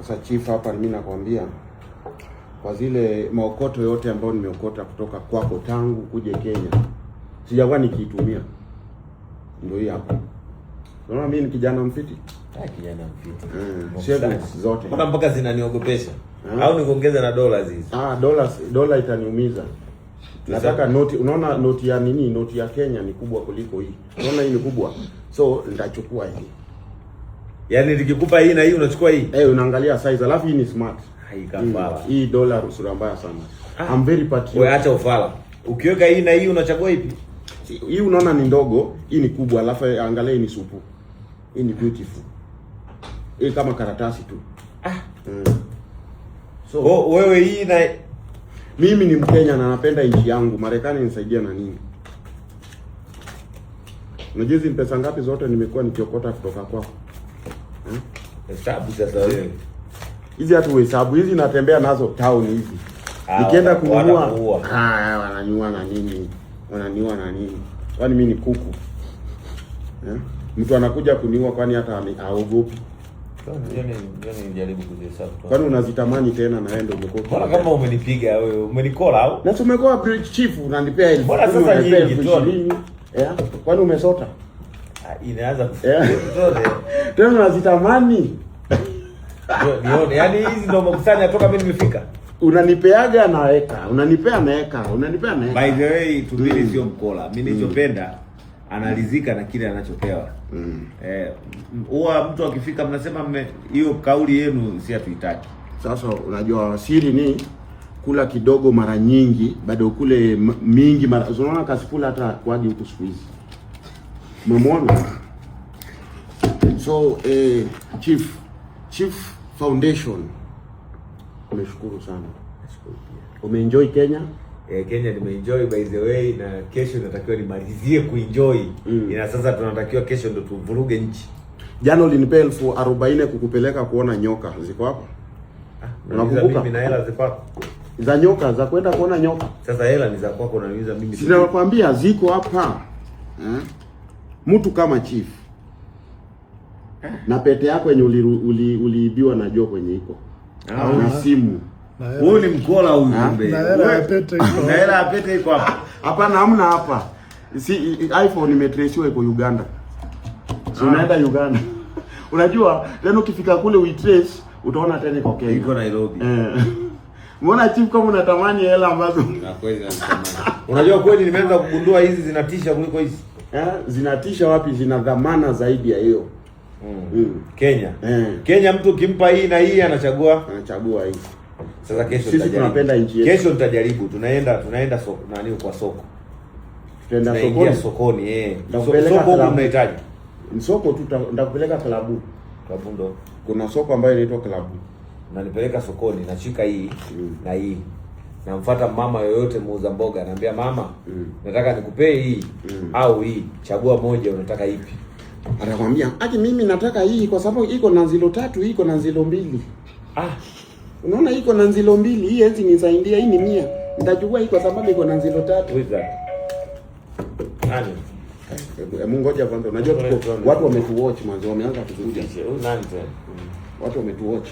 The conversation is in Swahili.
Sasa chief, hapa mimi nakwambia kwa zile maokoto yote ambayo nimeokota kutoka kwako tangu kuje Kenya, sijakuwa nikiitumia, ndio hii hapa. Unaona mimi ni kijana mfiti. Ah, kijana mfiti. Savings zote. Mpaka zinaniogopesha. Ah. Au nikuongeze na dollars hizi? Ah, dola itaniumiza. Nataka noti, unaona noti ya nini? Noti ya Kenya ni kubwa kuliko hii. Unaona hii ni kubwa. So nitachukua hii. Yaani nikikupa hii na hii unachukua hii? Eh, unaangalia size, alafu hii ni smart. Hii kafala. Hii dola sura mbaya sana. I'm very patriotic. Wewe acha ufala. Ukiweka hii na hii unachagua ipi? Hii unaona ni ndogo, hii ni kubwa, alafu angalia hii ni supu. Hii ni beautiful. Hii kama karatasi tu. Ah. So, Oh, wewe hii na mimi ni Mkenya na napenda nchi yangu. Marekani nisaidia na nini? Unajua hizi pesa ngapi zote nimekuwa nikiokota kutoka kwako? Hesabu sasa wewe. Hizi hatu hesabu hizi natembea nazo town hizi. Ah, Nikienda kununua, wanakuua. Ah, wananiua na nini? Wananiua na nini? Kwani mimi ni kuku? Eh? Mtu anakuja kuniua kwani hata haogopi? Njoo nijaribu kuzihesabu tu. Kwani unazitamani tena na wewe ndio umekuwa. Mbona kama umenipiga wewe, umenikola au? Na tumekuwa chief, unanipea elfu Mbona kumi, sasa unanipea nyingi elfu tu? ishirini. Eh? Kwani umesota? Ah, inaanza Yeah. kufikia. Tena unazitamani. Nione, yaani hizi ndio umekusanya toka mimi nimefika. Unanipeaga naweka, unanipea naweka, unanipea naweka. By the way, Tumbili sio mkola. Mimi nilichopenda analizika na kile anachopewa. Eh, huwa mtu akifika mnasema hiyo kauli yenu si hatuitaki. Sasa unajua siri ni kula kidogo mara nyingi, bado kule mingi mara. Unaona Kasipul hata kwagi huku siku hizi. Umemwona? So Chief Foundation, nimeshukuru sana. Nashukuru pia. Umeenjoy Kenya? Eh, Kenya nimeenjoy by the way, na kesho natakiwa nimalizie kuenjoy. Ina sasa tunatakiwa kesho ndo tuvuruge nchi. Jana ulinipea 40,000 kukupeleka kuona nyoka. Ziko hapa? Ah, Unakumbuka? mimi na hela za kwako. Za nyoka, za kwenda kuona nyoka. Sasa hela ni za kwako unaniuliza mimi. Sinakwambia ziko hapa. Eh? Mtu kama chief na pete yako yenye uliibiwa na jo kwenye iko Ah, na simu. Huyu ni mkola huyu Ah. kumbe. Na hela ya pete iko. Na hela ya pete iko hapa. Hapana, hamna hapa. Si iPhone imetraciwa iko Uganda. So unaenda Uganda. Unajua tena ukifika kule uitrace utaona tena iko Kenya. Iko Nairobi. Eh. Mbona chief kama unatamani hela ambazo Na kweli natamani. Unajua kweli nimeanza kugundua hizi zinatisha kuliko hizi. Eh, zinatisha wapi? Zina dhamana zaidi ya hiyo. Kenya. Eh. Kenya mtu ukimpa hii na hii anachagua. Anachagua hii. Sasa kesho Sisi nitajaribu. tunapenda nchi yetu. Kesho nitajaribu. Tunaenda soko nani kwa soko. Tutaenda Tunaingia sokoni. sokoni eh. Nitakupeleka Soko huku klabu. mnahitaji. Soko tu nitakupeleka klabu. Klabu ndo. Kuna soko ambayo inaitwa klabu. Nanipeleka sokoni nashika hii na hii. Namfuata mama yoyote muuza mboga, naambia mama, nataka nikupee hii au hii, chagua moja, unataka ipi? Atakwambia, "Ati mimi nataka hii kwa sababu iko na zilo tatu, iko na zilo mbili." Ah, Unaona iko na zilo mbili, hii hezi nisaidia, hii ni 100. Nitachukua hii kwa sababu iko na zilo tatu. Who is that? Nani? Hebu hebu ngoja kwanza. Unajua tuko watu wametuwatch mwanzo, wameanza kukuja. Huyu nani tena? Watu wametuwatch.